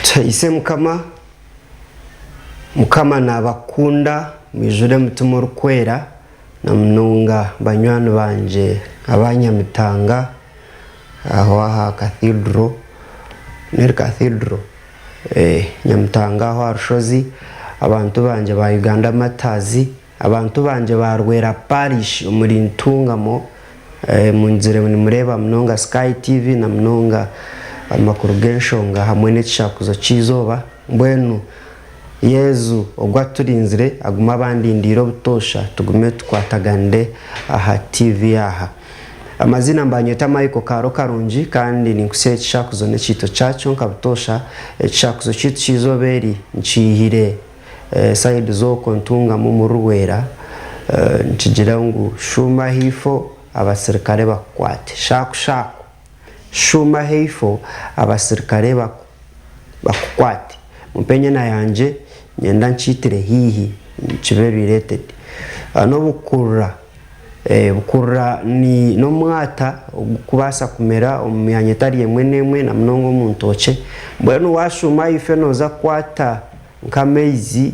Tuhaise Mukama, Mukama nabakunda mwijure Mutima Orikwera na munonga banywani bangye aba Nyamitanga aho aha Cathedral, neri Cathedral? Nyamitanga aho aha Rushozi, abantu bangye ba Uganda Martyrs, Abantu bangye ba Rwera Parish omuri Ntungamo mungire nimureeba munonga Sky TV na munonga amakuru g'enshonga hamwe n'ekishakuzo ky'eizooba. Mbwenu Yesu ogu aturinzire agume abandindiire obutoosha tugume tukwataganire aha TV aha. Amaziina mbanyeta Michael Kaaro Karungi kandi ninkutsya ekishakuzo n'ekiito kyakyo nka butoosha. Ekishakuzo kyaitu ky'eizooba eri nkiihire Side z'okwo Ntungamo omuri Rwera nikigira ngu shuuma ahaifo abasirikare bakukwate. Shaaku shaaku. Shuuma ahaifo abasirikare bakukwate. Mumpe enyena yangye nyenda nkiitire haihi kibe related. N'obukurura. Bukurura ni n'omwata ogurikubaasa kumera omu myanya etari emwe n'emwe na munonga omu ntookye. Mbwenu waashuuma ahaifo nooza kukwata Nk'amaizi,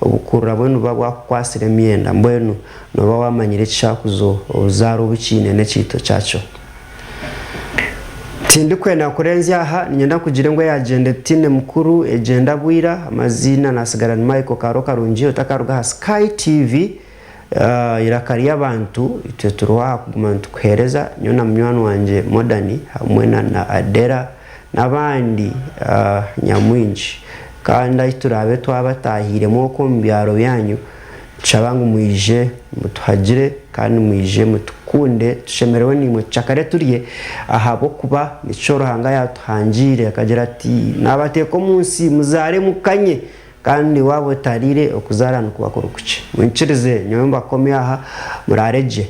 obukurura bwe nibuba bwakukwatsire emyenda, mbwenu nooba waamanyire ekishakuzo, obuzaare obu kiine n'ekiito kyakyo. Tindikwenda kurenzya aha, niinyenda nkugire ngu eyagyenda etaine mukuru egyenda bwira, amaziina naatsigara ni Michael Kaaro Karungi otakaruga aha Sky TV, eiraka ry'abantu, itwe turiho aha kuguma nitukuheereza, nyowe na munywani wangye Modern hamwe na Adela. N'abandi nyamwingi. Kandi ahi turaabe twabatahiiremu okwo omu byaro byanyu, nitushaba ngu mwije mutuhagire kandi mwije mutukunde, tushemererwe naimwe, tucakare turye, ahabw'okuba nikyo Ruhanga yaatuhangiire. Akagira ati, Naabateeka omu nsi, muzaare mukanye, kandi waaba otariire, okuzaara nikuba kuri kukye. Mwikirize nyowe mbakome aha, muraare gye.